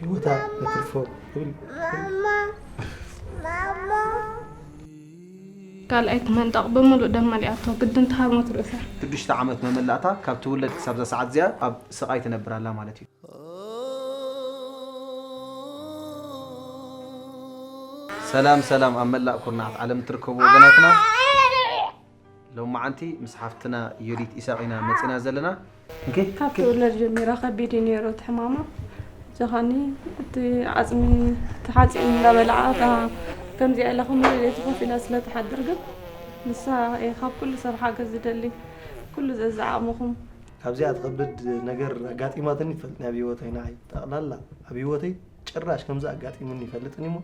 ህይወታ ነትርፎ። ካልኣይቲ መንጠቕ ብምሉእ ደም መሊኣቶ ግድን ተሃርሞት ርእሳ። ሽዱሽተ ዓመት መመላእታ ካብ ትውለድ ክሳብ እዛ ሰዓት እዚኣ ኣብ ስቓይ ትነብር ኣላ ማለት እዩ። ሰላም ሰላም ኣብ መላእ ኩርናዓት ዓለም ትርከቡ ወገናትና፣ ሎማዓንቲ ምስ ሓፍትና ዮዲት ኢሳቕ ኢና መፂና ዘለና። እንኬ ካብ ትውለድ ጀሚራ ከቢድ እዩ ነይሩ እቲ ሕማማ። ጀኻኒ እቲ ዓፅሚ ተሓፂኡ እንዳበልዓ እታ ከምዚኣ ኢላ ከም መሬት ኮፍ ኢላ ስለ ትሓድር ግን ንሳ እየ ካብ ኩሉ ሰብ ሓገዝ ዝደሊ ኩሉ ዘዝዓቕምኹም። ካብዚኣ ትኸብድ ነገር ኣጋጢማትኒ ትፈልጥ ኣብ ህይወተይ ንዓይ ጠቕላላ ኣብ ህይወተይ ጭራሽ ከምዚ ኣጋጢሙኒ ይፈልጥን እሞ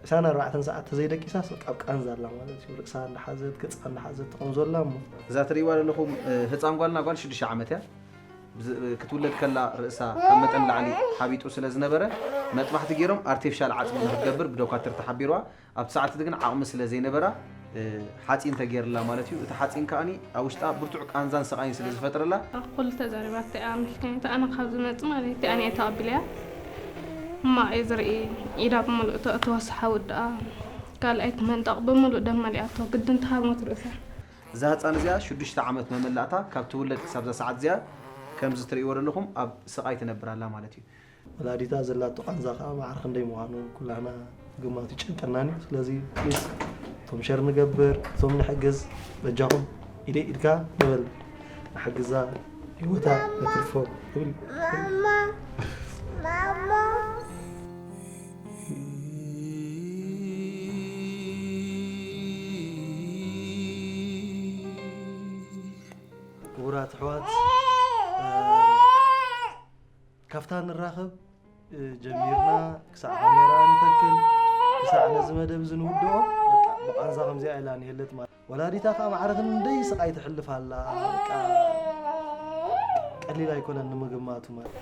ዕስራን ኣርባዕተን ሰዓት ተዘይደቂሳስ በቃ ኣብ ቃንዛ ኣላ ማለት እዩ። ርእሳ እንዳሓዘት ገፃ እንዳሓዘት ትኾን ዘላ እሞ እዛ ትሪእዋ ዘለኹም ህፃን ጓልና ጓል ሽዱሽተ ዓመት እያ። ክትውለድ ከላ ርእሳ ካብ መጠን ላዕሊ ሓቢጡ ስለ ዝነበረ መጥባሕቲ ገይሮም ኣርቲፊሻል ዓፅሚ ንክትገብር ብዶኳትር ተሓቢርዋ። ኣብቲ ሰዓት እቲ ግን ዓቕሚ ስለ ዘይነበራ ሓፂን ተገይርላ ማለት እዩ። እቲ ሓፂን ከዓኒ ኣብ ውሽጣ ብርቱዕ ቃንዛን ስቓይን ስለ ዝፈጥረላ ኩሉ ተዛሪባቶ እያ ምክንያቱ ኣነ ካብ ዝመፅ ማለት እዩ ኣነ እየ ተቐቢለያ። ሕማቕ እየ ዝርኢ ኢዳ ብምልእቶ እቲ ወስሓ ውድኣ ካልኣይቲ መንጠቕ ብምሉእ ደም መሊኣቶ ግድን ተሃርሞት ርእሳ። እዛ ህፃን እዚኣ ሽዱሽተ ዓመት መመላእታ ካብ ትውለድ ክሳብ እዛ ሰዓት እዚኣ ከምዚ ትርእይዎ ዘለኹም ኣብ ስቓይ ትነብር ኣላ ማለት እዩ። ወላዲታ ዘላቶ ቃንዛ ከዓ ማዕረ ክንደይ ምዃኑ ኩላህና ምግማቱ ይጨንቀናን እዩ። ስለዚ ፕሊስ እቶም ሸር ንገብር እቶም ንሕግዝ በጃኹም ኢደይ ኢድካ ንበል ንሓግዛ ህይወታ ነትርፎ ይብል። ክቡራት ኣሕዋት ካብታ ንራኸብ ጀሚርና ክሳዕ ካሜራ ንተክል ክሳዕ ነዚ መደብ እዚ ንውድኦ በቃ ብቓንዛ ከምዚኣ ኢላ ንሄለት ማለት ወላዲታ ከዓ ማዕረ ክንደይ ስቓይ ትሕልፍ ኣላ በቃ ቀሊል ኣይኮነን ንምግማቱ ማለት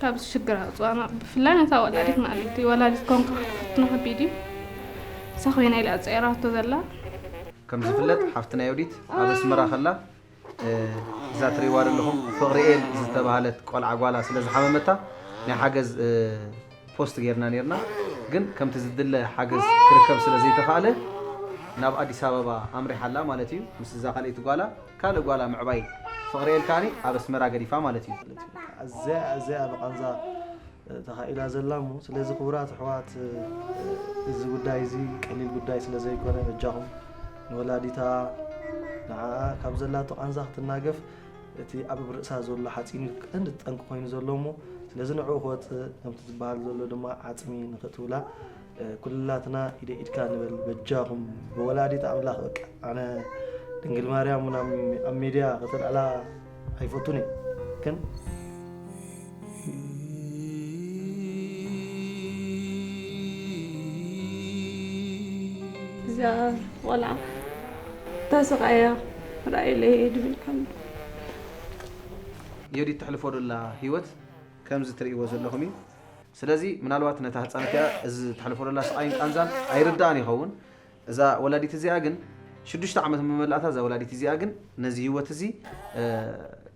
ካብዚ ሽግር ኣውፅኣና ብፍላይ ነታ ወላዲት ማለት እዩ ወላዲት ኮንካ ክትፍትና ከቢድ እዩ እሳ ኮይና ኢላ ፀይራቶ ዘላ ከም ዝፍለጥ ሓፍትና ዮዲት ኣብ ኣስመራ ከላ እዛ ትሪእዋ ዘለኹም ፍቕሪኤል ዝተባህለት ቆልዓ ጓላ ስለ ዝሓመመታ ናይ ሓገዝ ፖስት ጌርና ኔርና ግን ከምቲ ዝድለ ሓገዝ ክርከብ ስለ ዘይተኻእለ ናብ ኣዲስ ኣበባ ኣምሪሓላ ማለት እዩ ምስ እዛ ካልኣይቲ ጓላ ካልእ ጓላ ምዕባይ ፍቕሪኤል ከዓኒ ኣብ ኣስመራ ገዲፋ ማለት እዩ። ኣዚኣ ኣዚኣ ብቓንዛ ተኻኢላ ዘላ እሞ ስለዚ ክቡራት ኣሕዋት እዚ ጉዳይ እዚ ቀሊል ጉዳይ ስለ ዘይኮነ በጃኹም ንወላዲታ ንዓኣ ካብ ዘላቶ ቃንዛ ክትናገፍ እቲ ኣብ ርእሳ ዘሎ ሓፂን እዩ ቀንዲ ጠንቂ ኮይኑ ዘሎ እሞ ስለዚ ንዕኡ ክወፅእ ከምቲ ዝበሃል ዘሎ ድማ ዓፅሚ ንኽእትውላ ኩላትና ኢደ ኢድካ ንበል በጃኹም ብወላዲት ኣምላኽ በቃ ኣነ ድንግል ማርያም እውን ኣብ ሜድያ ከተልዕላ ኣይፈቱን እየ ግን እዛ ቆልዓ ተስቓያ ራእይለይ ድብል ከም ዮዲት ተሕልፎ ደላ ህይወት ከምዚ ትርእይዎ ዘለኹም እዩ። ስለዚ ምናልባት ነታ ህፃን እቲኣ እዚ ተሕልፎ ደላ ስቓይን ቃንዛን ኣይርዳእን ይኸውን። እዛ ወላዲት እዚኣ ግን ሽዱሽተ ዓመት መመላእታ እዛ ወላዲት እዚኣ ግን ነዚ ህይወት እዚ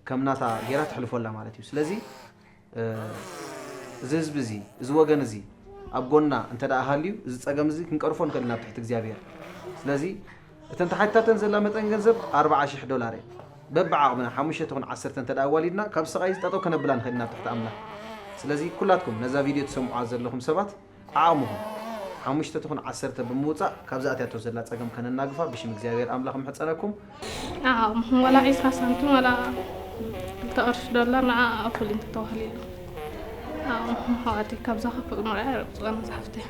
ከም ናታ ገይራ ተሕልፎ ኣላ ማለት እዩ። ስለዚ እዚ ህዝቢ እዚ እዚ ወገን እዚ ኣብ ጎና እንተ ደኣ ሃልዩ እዚ ጸገም እዚ ክንቀርፎ ንኽእል ኢና ኣብ ትሕቲ እግዚኣብሔር። ስለዚ እተን ተሓቲታተን ዘላ መጠን ገንዘብ ኣርብዓ ሽሕ ዶላር እየን። በብዓቕምና ሓሙሽተ ትኹን ዓሰርተ እንተ ደኣ ኣዋሊድና ካብ ስቓይ እዚ ጠጠው ከነብላ ንኽእል ኢና ኣብ ትሕቲ ኣምላኽ። ስለዚ ኩላትኩም ነዛ ቪድዮ ትሰምዑዋ ዘለኹም ሰባት ዓቕምኹም ሓሙሽተ ትኹን ዓሰርተ ብምውጻእ ካብዛ ኣትያቶ ዘላ ጸገም ከነናግፋ ብሽም እግዚኣብሔር ኣምላኽ ምሕጸነኩም። ዓቕምኹም ዋላ ዒስራ ሳንቲም ዋላ ክልተ ቅርሺ ዶላር ንዓ ኣፉል እንተተባህሊሉ ዓቕምኹም ኣሕዋተይ ካብዛ ከፍእ ምርኣይ ኣይረግጽዋን መጽሓፍተይ።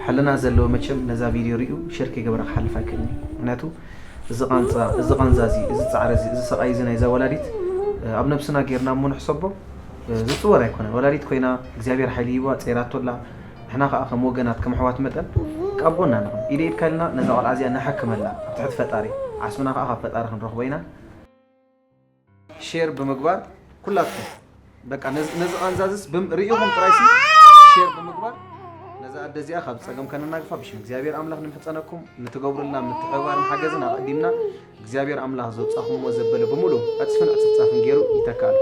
ሕልና ዘለዎ መቸም ነዛ ቪድዮ ሪኡ ሸር ከይገበረ ክሓልፍ ኣይክእልን እዩ። ምክንያቱ እዚ ቃንዛ እዚ ቃንዛ እዚ እዚ ጻዕሪ እዚ እዚ ሰቓይ እዚ ናይዛ ወላዲት ኣብ ነብስና ጌርና እሞ ንሕሰቦ ዝጽወር ኣይኮነን። ወላዲት ኮይና እግዚኣብሔር ሓይሊ ሂብዋ ጸይራቶ ኣላ። ንሕና ከኣ ከም ወገናት ከም ኣሕዋት መጠን ካብ ጎና ንኹን። ኢደ ኢድካ ኢልና ነዛ ቆልዓ እዚኣ ነሐክመላ ኣብ ትሕቲ ፈጣሪ። ዓስብና ከኣ ካብ ፈጣሪ ክንረኽቦ ኢና። ሼር ብምግባር ኩላትኩም በቃ ነዚ ነዚ ቃንዛ እዚስ ብም- ርኢኹም ጥራይሲ ሼር ብምግባር ነዛ ኣደ እዚኣ ካብ ጸገም ከነናግፋ ብሽም እግዚኣብሔር ኣምላኽ ንምሕጸነኩም። ንትገብሩልና ምትሕብባርን ሓገዝን ኣቐዲምና እግዚኣብሔር ኣምላኽ ዘውጻኹምዎ ዘበለ ብምሉእ ዕጽፍን ዕጽፍጻፍን ገይሩ ይተካል።